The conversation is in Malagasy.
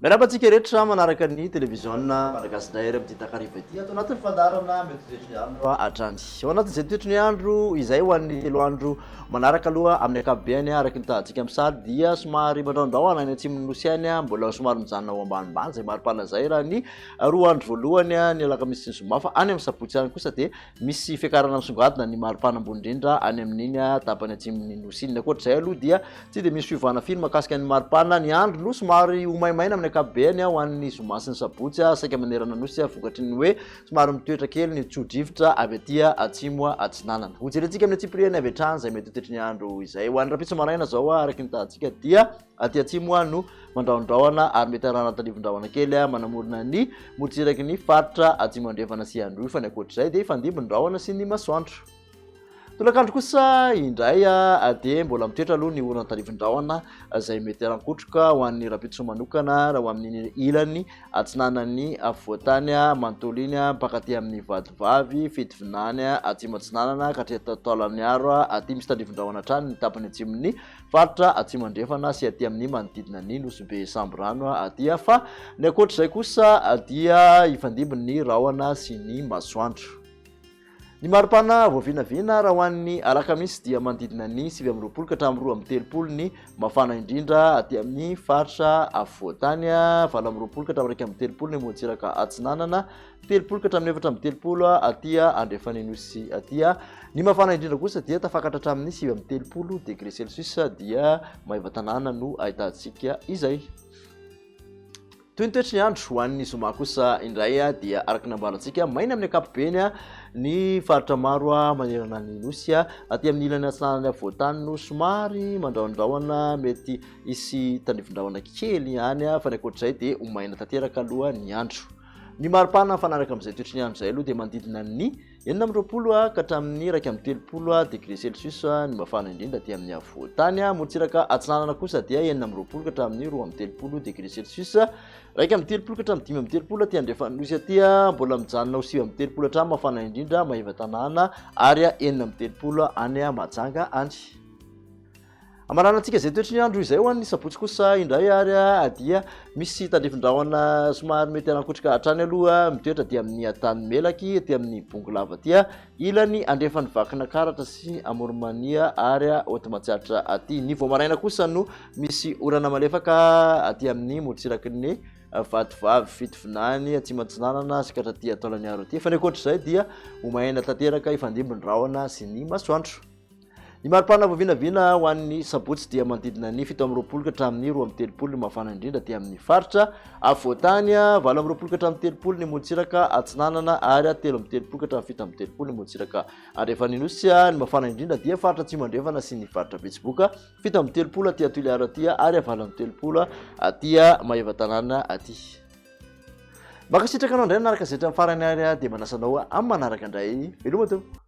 Miarahaba antsika rehetra manaraka ny televiziona Malagasy Dair amin'ity takariva ity ato anatin'ny fandaharana mety toetry ny andro hatrany. Ao anatin'izay toetry ny andro izay ho an'ny telo andro manaraka aloha amin'ny ankapobeny araka ny tahantsika amin'ny sary dia somary mandraondraona any atsimon'ny nosy any mbola somary mijanona ho ambanimbany izay maripana izay raha ny roa andro voalohany ny alakamisy sy ny zoma fa any amin'ny sabotsy any kosa dia Misy fiakarana misongadina ny maripana ambony indrindra any amin'iny tapany atsimon'ny Nosy iny. Ankoatra izay aloha dia tsy dia misy fiovana firy mahakasika ny maripana. Ny andro no somary ho maimaina amin'ny ankapobeny ho an'ny zoma sy ny sabotsy saika manerana Nosy vokatry ny hoe somary mitoetra kely ny tso-drivotra avy aty atsimo atsinanana. Hojerentsika amin'ny antsipiriany avy hatrany izay mety ho toetry ny andro izay. Ho an'ny rahampitso maraina izao araka ny tahantsika dia Aty atsimo no mandrahondrahona ary mety arahana tandrifin-drahona kely manamorona ny morontsiraky ny faritra atsimo andrefana sy androy fa ny ankoatr'izay dia hifandimby ny rahona sy ny masoandro. Tolakandro kosa indray dia mbola mitoetra aloha ny orana tandrifin-drahona izay mety harankotroka ho an'ny rahampitso manokana raha ho amin'iny ilany atsinanan'ny afovoantany manontolo iny mpakaty amin'ny Vatovavy, Fitovinany, Atsimo Atsinanana ka hatrety Taolagnaro aty misy tandrifin-drahona hatrany ny tapany atsimon'ny Faritra Atsimo Andrefana sy aty amin'ny manodidina ny Nosy Be Sambirano aty fa ny ankoatr'izay kosa dia hifandimby ny rahona sy ny masoandro. Ny maripana voavinavina raha ho an'ny alakamisy dia manodidina ny 29 ka hatramin'ny 32 ny mafana indrindra aty amin'ny faritra afovoantany, 28 ka hatramin'ny 31 ny morontsiraka atsinanana, 30 ka hatramin'ny 34 aty andrefan'ny Nosy aty. Ny mafana indrindra kosa dia tafakatra hatramin'ny 39 degré celsius dia Maevatanàna no ahitantsika izay. Toy ny toetry ny andro ho an'ny zoma kosa indray dia araka ny nambarantsika maina amin'ny ankapobeny ny faritra maro manerana ny Nosy. Aty amin'ny ilany atsinanana afovoantany no somary mandrahondrahona mety hisy tandrifindrahona kely ihany fa ny ankoatr'izay dia ho maina tanteraka aloha ny andro. Ny maripana mifanaraka amin'izay toetry ny andro izay aloha dia manodidina ny 26 ka hatramin'ny 31 degré celsius ny mafana indrindra aty amin'ny afovoan-tany. Morontsiraka atsinanana kosa dia 26 ka hatramin'ny 32 degré celsius, 31 ka hatramin'ny 35 aty andrefan'ny nosy aty, mbola mijanona ho 39 hatrany mafana indrindra Maevatanàna ary 36 any Mahajanga any. Hamaranantsika izay toetry ny andro izay ho an'ny sabotsy kosa indray ary dia misy tandrifin-drahona somary mety harankotroka hatrany aloha mitoetra aty amin'ny Antanimelaky, aty amin'ny Bongolava aty, ilany andrefan'ny Vakinakaratra sy Amoronmania ary Haute Matsiatra aty. Ny vao maraina kosa no misy orana malefaka aty amin'ny morontsiraky ny Vatovavy, Fitovinany, Atsimo Atsinanana sy ka hatraty Taolagnaro aty. Fa ny ankoatr'izay dia ho maina tanteraka hifandimby ny rahona sy ny masoandro. Ny maripana voavinavina ho an'ny sabotsy dia manodidina ny 27 ka hatramin'ny 32 ny mafana indrindra aty amin'ny faritra afovoantany, 28 ka hatramin'ny 30 ny morontsiraka atsinanana ary 33 ka hatramin'ny 37 ny morontsiraka andrefan'ny nosy. Ny mafana indrindra dia faritra atsimo andrefana sy ny faritra Betsiboka, 37 aty Toliara aty ary 38 aty Maevatanàna aty. Mankasitraka anao indray nanaraka izay hatramin'ny farany ary dia manasa anao amin'ny manaraka indray. Veloma tompoko.